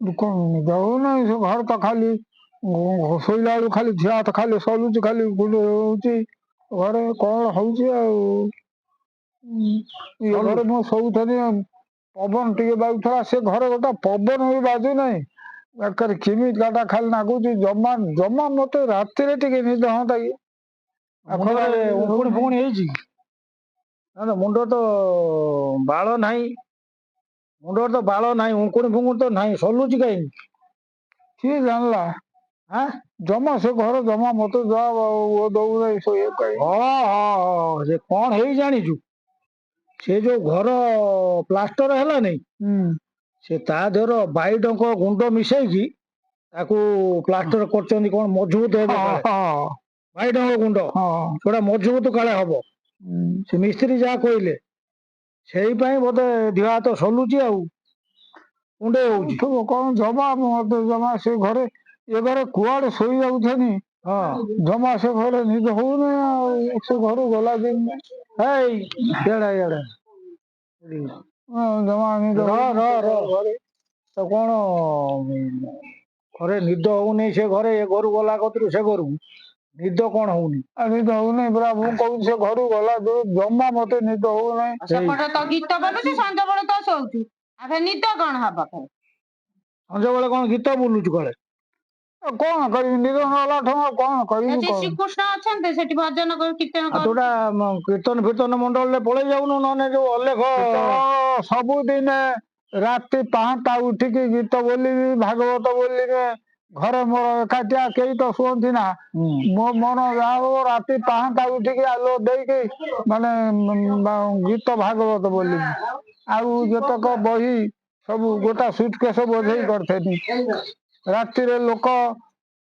କଣ ନିଦ ହଉନାହିଁ, ସେ ଘର ତ ଖାଲି ଶୋଇଲା ବେଳକୁ ଖାଲି ଝିଅ ହାତ ଖାଲି ସଲୁଛି, ଖାଲି କୁଣ୍ଡେଇ ହଉଛି ଘରେ, କଣ ହଉଛି ଆଉ? ଇଏ ଘରେ ମୁଁ ଶୋଉଥିଲି, ପବନ ଟିକେ ବାଜୁଥିଲା, ସେ ଘରେ ଗୋଟେ ପବନ ବି ବାଜୁନାହିଁ। ଏକରେ କେମିତିଟା ଖାଲି ନାଗୁଛି, ଜମା ଜମା ମତେ ରାତିରେ ଟିକେ ନିଦ ହନ୍ତା କି? ମୁଣ୍ଡରେ ଉଙ୍କୁଣି ଫୁଙ୍କୁଣି ହେଇଛି କି? ନା ନା, ମୁଣ୍ଡ ତ ବାଳ ନାହିଁ, ମୁଣ୍ଡରେ ତ ବାଳ ନାହିଁ, ଉଙ୍କୁଣି ଫୁଙ୍କୁଣି ତ ନାହିଁ, ସଲୁଛି କାହିଁକି? କିଏ ଜାଣିଲା? ଆଁ ଜମା ସେ ଘର ଜମା ମତେ ଦଉନାହିଁ ଶୋଇବା ପାଇଁ। ହଁ, ସେ କଣ ହେଇ ଜାଣିଛୁ? ସେ ଯୋଉ ଘର ପ୍ଲାଷ୍ଟର ହେଲା ନାଇଁ, ସେ ତା ଦେହର ବାଇଡଙ୍କ ଗୁଣ୍ଡ ମିଶେଇକି ତାକୁ ପ୍ଲାଷ୍ଟର କରିଛନ୍ତି, କଣ ମଜବୁତ ହେବ। ବାଇଡଙ୍କ ଗୁଣ୍ଡ ସେଟା ମଜବୁତ କାଳେ ହବ, ସେ ମିସ୍ତ୍ରୀ ଯାହା କହିଲେ। ସେଇ ପାଇଁ ବୋଧେ ଦେହ ହାତ ସଲୁଛି ଆଉ କୁଣ୍ଡେଇ ହଉଛି। କଣ ଜମା ମତେ ଜମା ସେ ଘରେ, ଏ ଘରେ କୁଆଡେ ଶୋଇ ଯାଉଛନ୍ତି। ଜମା ସେ ଘରେ ନିଦ ହଉନି, ଆଉ ସେ ଘରୁ ଗଲା ଦିନ ଏଇ ଇଆଡେ ଇଆଡେ। ଜମା ନିଦ ର ର ର ଘରେ। ତ କଣ ଘରେ ନିଦ ହଉନି? ସେ ଘରେ, ଏ ଘରୁ ଗଲା କତିରୁ ସେ ଘରକୁ ନିଦ କଣ ହଉନି? ନିଦ ହଉନି ପୁରା। ମୁଁ କହୁଛି, ସେ ଘରୁ ଗଲା ଜମା ମତେ ନିଦ ହଉନାହିଁ। ସେପଟେ ତ ଗୀତ ବୋଲୁଛୁ, ସଞ୍ଜ ବେଳେ ତ ଶୋଉଛୁ, ଆଉ ଫେର ନିଦ କଣ ହବ ଫେର? ସଞ୍ଜବେଳେ କଣ ଗୀତ ବୋଲୁଛୁ କାଳେ? କଣ କରିବି, ନିଦ ନହେଲା ଠୁ ଆଉ କଣ କରିବି? ସେଠି ଶ୍ରୀକୃଷ୍ଣ ଅଛନ୍ତି, ସେଠି ଭଜନ କରୁ, କୀର୍ତ୍ତନ ଆଉ କରୁ। ତୋଟା କୀର୍ତ୍ତନ ଫୀର୍ତ୍ତନ ମଣ୍ଡଳରେ ପଳେଇ ଯାଉନୁ, ନହେଲେ ଯୋଉ ଅଲେଖ। ସବୁଦିନେ ରାତି ପାହାନ୍ତା ଉଠିକି ଗୀତ ବୋଲିବି, ଭାଗବତ ବୋଲିବି। ଘରେ ମୋର ଏକାଟିଆ, କେହି ତ ଶୁଅନ୍ତି ନା। ମୋ ମନ ଯାହା ହବ, ରାତି ପାହାନ୍ତା ଉଠିକି ଆଲୁଅ ଦେଇକି ମାନେ ଗୀତ ଭାଗବତ ବୋଲିବି। ଆଉ ଯେତକ ବହି ସବୁ ଗୋଟା ସୁଟକେଶ ବୋଝେଇ କରିଥେନି। ରାତିରେ ଲୋକ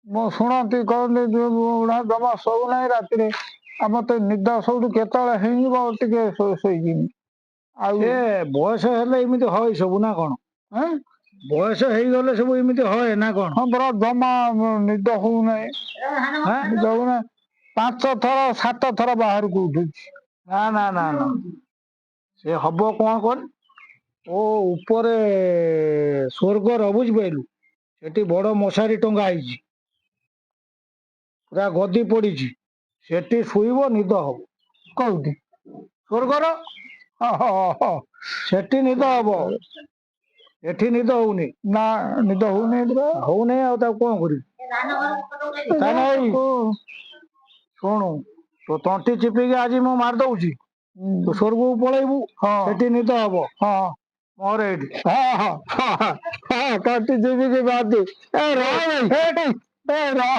ମୋ ଶୁଣନ୍ତି, କହନ୍ତି ବୁଢା ଜମା ଶୋଉନାହିଁ ରାତିରେ। ଆଉ ମତେ ନିଦ ସବୁଠୁ କେତେବେଳେ ହେଇଯିବ, ଟିକେ ଶୋଇଯିବି ଆଉ। ସେ ବୟସ ହେଲେ ଏମିତି ହଏ ସବୁ ନା କଣ? ଏଁ? ବୟସ ହେଇଗଲେ ସବୁ ଏମିତି ହଏ ନା କଣ? ହଁ ପରା, ଜମା ନିଦ ହଉନାହିଁ। ନିଦ ହଉନାହିଁ, 5 ଥର 7 ଥର ବାହାରକୁ ଉଠୁଛି। ନା ନା ନା ନା, ସେ ହବ କଣ କହନି, ଓ ଉପରେ ସ୍ୱର୍ଗର, ବୁଝିପାରିଲୁ, ସେଠି ବଡ ମଶାରୀ ଟଙ୍ଗା ହେଇଛି, ପୁରା ଗଦି ପଡିଛି, ସେଠି ଶୋଇବ, ନିଦ ହବ। କୋଉଠି? ସ୍ୱର୍ଗର। ହଁ। ସେଠି ନିଦ ହବ, ଏଠି ନିଦ ହଉନି। ନା, ନିଦ ହଉନି ପରା। ହଉନି, ଆଉ ତାକୁ କଣ କରିବି? ତାହେଲେ ଏଇ ଶୁଣୁ, ତୋ ତଣ୍ଟି ଚିପିକି ଆଜି ମୁଁ ମାରି ଦଉଛି, ତୁ ସ୍ୱର୍ଗକୁ ପଳେଇବୁ। ହଁ। ସେଠି ନିଦ ହବ। ହଁ। ମୋର ଏଇଠି। ହଁ, ତଣ୍ଟି ଚିପିକି ମାରିଦେ। ଏ ରହ, ଏ ରହ।